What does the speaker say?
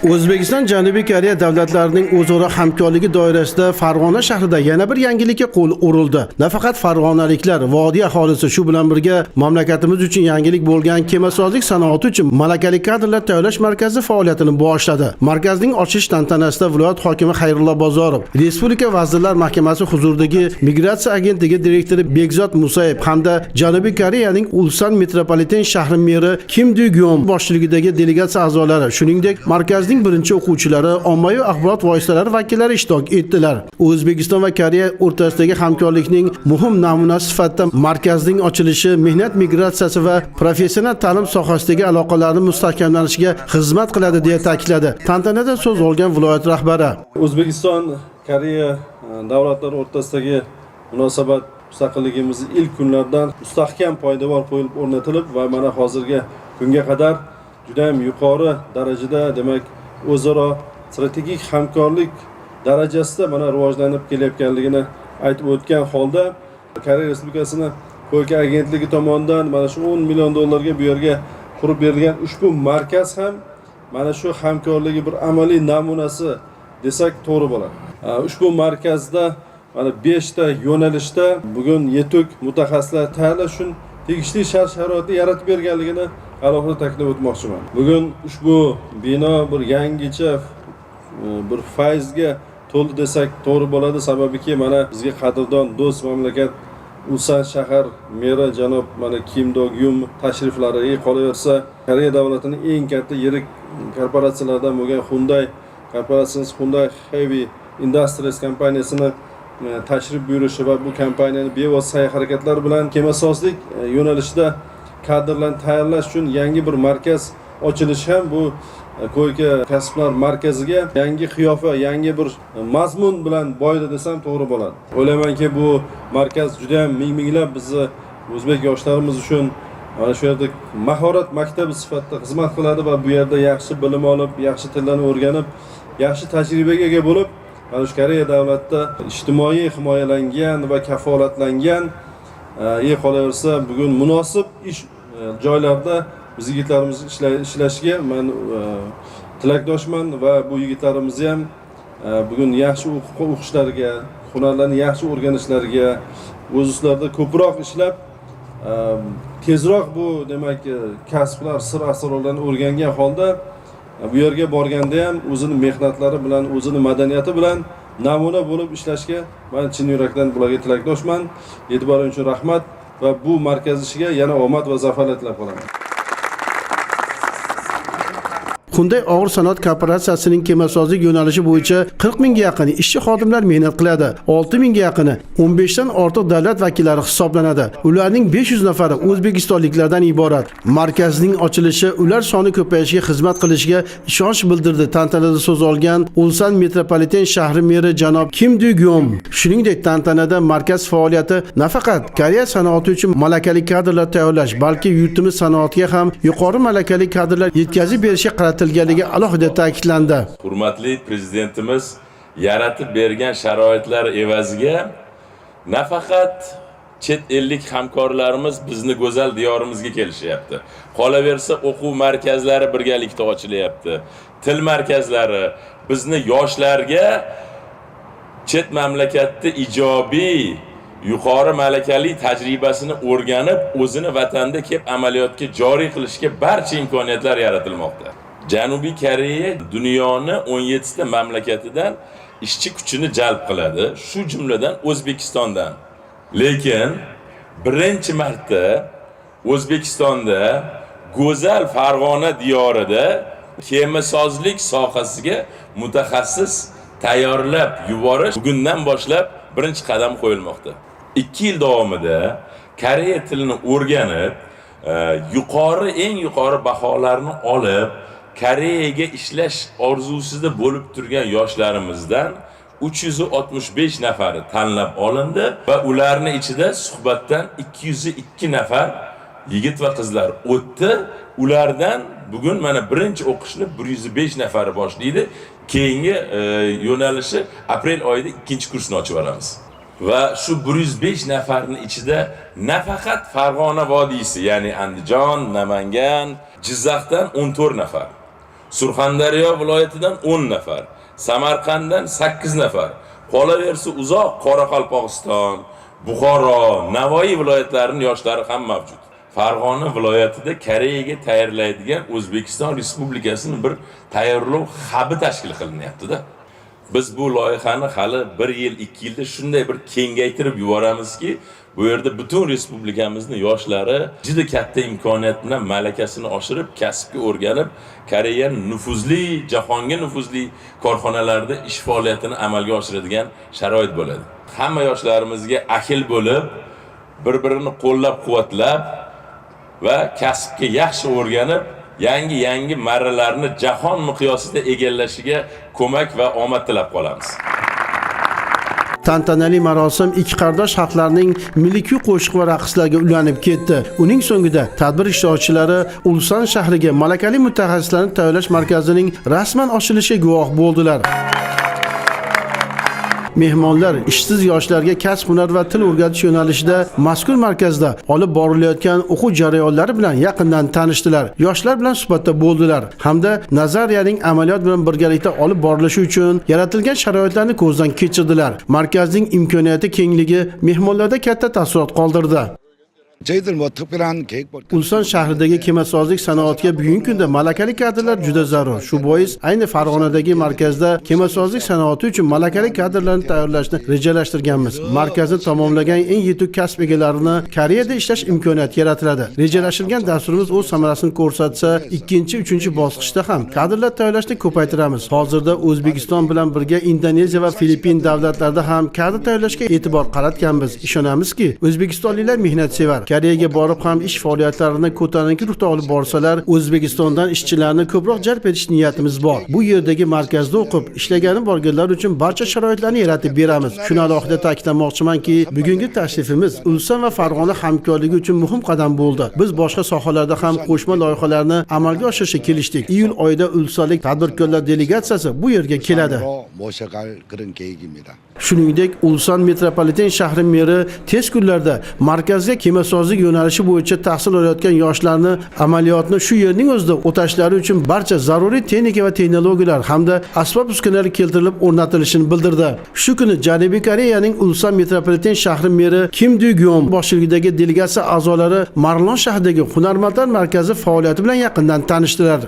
O'zbekiston Janubiy Koreya davlatlarining o'zaro hamkorligi doirasida Farg'ona shahrida yana bir yangilikka qo'l urildi. Nafaqat farg'onaliklar, vodiy aholisi, shu bilan birga mamlakatimiz uchun yangilik bo'lgan kemasozlik sanoati uchun malakali kadrlar tayyorlash markazi faoliyatini boshladi. Markazning ochilish tantanasida viloyat hokimi Xayrullo Bozorov, Respublika Vazirlar Mahkamasi huzuridagi Migratsiya agentligi direktori Bekzod Musayev hamda Janubiy Koreyaning Ulsan metropoliten shahri meri Kim Dugyom boshchiligidagi delegatsiya a'zolari, shuningdek, markazning birinchi o'quvchilari, ommaviy axborot vositalari vakillari ishtirok etdilar. O'zbekiston va Koreya o'rtasidagi hamkorlikning muhim namunasi sifatida markazning ochilishi mehnat migratsiyasi va professional ta'lim sohasidagi aloqalarni mustahkamlanishiga xizmat qiladi, deya ta'kidladi tantanada so'z olgan viloyat rahbari. O'zbekiston Koreya davlatlari o'rtasidagi munosabat mustaqilligimizni ilk kunlaridan mustahkam poydevor qo'yilib o'rnatilib va mana hozirgi kunga qadar juda ham yuqori darajada, demak, o'zaro strategik hamkorlik darajasida mana rivojlanib kelayotganligini aytib o'tgan holda, Koreya Respublikasini KOICA agentligi tomonidan mana shu 10 million dollarga bu yerga qurib berilgan ushbu markaz ham mana shu hamkorligi bir amaliy namunasi desak, to'g'ri bo'ladi. Ushbu markazda mana 5 ta yo'nalishda bugun yetuk mutaxassislar tayyorlash uchun tegishli shart sharoitni yaratib berganligini alohida ta'kidlab o'tmoqchiman. Bugun ushbu bino bir yangicha bir fayzga to'ldi desak, to'g'ri bo'ladi. Sababiki, mana bizga qadrdon do'st mamlakat Ulsan shahar meri janob mana Kim Dog Yum tashriflari, qolaversa, Koreya davlatining eng katta yirik korporatsiyalaridan bo'lgan Hyundai korporatsiyasi, Hyundai Heavy Industries kompaniyasini tashrif buyurishi va bu kompaniyani bevosita sa'y harakatlar bilan kemasozlik yo'nalishida kadrlarni tayyorlash uchun yangi bir markaz ochilishi ham bu KOICA kasblar markaziga yangi qiyofa, yangi bir mazmun bilan boyidi desam, to'g'ri bo'ladi. O'ylaymanki, bu markaz juda ham ming minglab bizni o'zbek yoshlarimiz uchun mana shu yerda mahorat maktabi sifatida xizmat qiladi va bu yerda yaxshi bilim olib, yaxshi tillarni o'rganib, yaxshi tajribaga ega bo'lib, mana shu Koreya davlatida ijtimoiy himoyalangan va kafolatlangan, qolaversa, bugun munosib ish joylarda biz yigitlarimiz ishlashiga man tilakdoshman va bu yigitlarimizni ham bugun yaxshi o'qishlariga, hunarlarni yaxshi o'rganishlariga, o'z ustlarida ko'proq ishlab, tezroq bu, demak, kasblar sir asrorlarini o'rgangan holda bu yerga borganda ham o'zini mehnatlari bilan, o'zini madaniyati bilan namuna bo'lib ishlashga man chin yurakdan bularga tilakdoshman. E'tiboring uchun rahmat va bu markaz ishiga yana omad va zafarlar tilab qolaman. Hyundai og'ir sanoat korporatsiyasining kemasozlik yo'nalishi bo'yicha 40 mingga yaqin ishchi xodimlar mehnat qiladi. 6 mingga yaqini 15 dan ortiq davlat vakillari hisoblanadi. Ularning 500 nafari o'zbekistonliklardan iborat. Markazning ochilishi ular soni ko'payishiga xizmat qilishiga ishonch bildirdi tantanada so'z olgan Ulsan metropoliten shahri meri janob Kim Dugyom. Shuningdek, tantanada markaz faoliyati nafaqat Koreya sanoati uchun malakali kadrlar tayyorlash, balki yurtimiz sanoatiga ham yuqori malakali kadrlar yetkazib berishga qaratilganligi alohida ta'kidlandi. Hurmatli prezidentimiz yaratib bergan sharoitlar evaziga nafaqat chet ellik hamkorlarimiz bizni go'zal diyorimizga kelishyapti. Qolaversa, o'quv markazlari birgalikda ochilyapti. Til markazlari bizni yoshlarga chet mamlakatda ijobiy, yuqori malakali tajribasini o'rganib, o'zini vatanda kelib amaliyotga joriy qilishga barcha imkoniyatlar yaratilmoqda. Janubiy Koreya dunyoni 17 ta mamlakatidan ishchi kuchini jalb qiladi, shu jumladan O'zbekistondan. Lekin birinchi marta O'zbekistonda, go'zal Farg'ona diyorida kemasozlik sohasiga mutaxassis tayyorlab yuborish bugundan boshlab birinchi qadam qo'yilmoqda. 2 yil davomida koreya tilini o'rganib, yuqori, eng yuqori baholarni olib, Koreyaga ishlash orzusida bo'lib turgan yoshlarimizdan 365 nafari tanlab olindi va ularni ichida suhbatdan 202 nafar yigit va qizlar o'tdi. Ulardan bugun mana birinchi o'qishni 105 nafari boshlaydi. Keyingi yo'nalishi aprel oyida ikkinchi kursni ochib yuboramiz. Va shu 105 nafarning ichida nafaqat Farg'ona vodiysi, ya'ni Andijon, Namangan, Jizzaxdan 14 nafar, Surxondaryo viloyatidan 10 nafar, Samarqanddan 8 nafar, qolaversa uzoq Qoraqalpog'iston, Buxoro, Navoiy viloyatlarining yoshlari ham mavjud. Farg'ona viloyatida Koreyaga tayyorlaydigan O'zbekiston Respublikasining bir tayyorlov xabi tashkil qilinyapti-da. Biz bu loyihani hali 1 yil, 2 yilda shunday bir kengaytirib yuboramizki, bu yerda butun respublikamizning yoshlari juda katta imkoniyat bilan malakasini oshirib, kasbga o'rganib, Koreyaning nufuzli, jahonga nufuzli korxonalarida ish faoliyatini amalga oshiradigan sharoit bo'ladi. Hamma yoshlarimizga ahil bo'lib, bir-birini qo'llab-quvvatlab va kasbga yaxshi o'rganib, yangi-yangi marralarni jahon miqyosida egallashiga ko'mak va omad tilab qolamiz. Tantanali marosim ikki qardosh xalqlarning milliy kuy qo'shiq va raqslarga ulanib ketdi. Uning so'ngida tadbir ishtirokchilari Ulsan shahriga malakali mutaxassislarni tayyorlash markazining rasman ochilishiga guvoh bo'ldilar. Mehmonlar ishsiz yoshlarga kasb, hunar va til o'rgatish yo'nalishida mazkur markazda olib borilayotgan o'quv jarayonlari bilan yaqindan tanishdilar. Yoshlar bilan suhbatda bo'ldilar hamda nazariyaning amaliyot bilan birgalikda olib borilishi uchun yaratilgan sharoitlarni ko'zdan kechirdilar. Markazning imkoniyati kengligi mehmonlarda katta taassurot qoldirdi. 저희들 뭐 특별한 계획 Ulsan shahridagi kemasozlik sanoatiga bugungi kunda malakali kadrlar juda zarur. Shu bois ayni Farg'onadagi markazda kemasozlik sanoati uchun malakali kadrlarni tayyorlashni rejalashtirganmiz. Markazni tamomlagan eng yetuk kasb egalarini Koreyada ishlash imkoniyati yaratiladi. Rejalashtirilgan dasturimiz o'z samarasini ko'rsatsa, ikkinchi, uchinchi bosqichda ham kadrlar tayyorlashni ko'paytiramiz. Hozirda O'zbekiston bilan birga Indoneziya va Filippin davlatlarida ham kadr tayyorlashga e'tibor qaratganmiz. Ishonamizki, o'zbekistonliklar mehnatsevar. Koreyaga borib ham ish faoliyatlarini ko'tarinki ruhda olib borsalar, O'zbekistondan ishchilarni ko'proq jalb etish niyatimiz bor. Bu yerdagi markazda o'qib, ishlagani borganlar uchun barcha sharoitlarni yaratib beramiz. Shuni alohida ta'kidlamoqchimanki, bugungi tashrifimiz Ulsan va Farg'ona hamkorligi uchun muhim qadam bo'ldi. Biz boshqa sohalarda ham qo'shma loyihalarni amalga oshirishga kelishdik. Iyul oyida ulsonlik tadbirkorlar delegatsiyasi bu yerga keladi. 모셔갈 그런 계획입니다. Shuningdek, Ulsan metropoliten shahri meri tez kunlarda markazga kemasozlik yo'nalishi bo'yicha tahsil olayotgan yoshlarni amaliyotni shu yerning o'zida o'tashlari uchun barcha zaruriy texnika va texnologiyalar hamda asbob uskunalar keltirilib o'rnatilishini bildirdi. Shu kuni Janubiy Koreyaning Ulsan metropoliten shahri meri Kim Du Gyom boshchiligidagi delegatsiya a'zolari Marlon shahridagi hunarmandlar markazi faoliyati bilan yaqindan tanishdilar.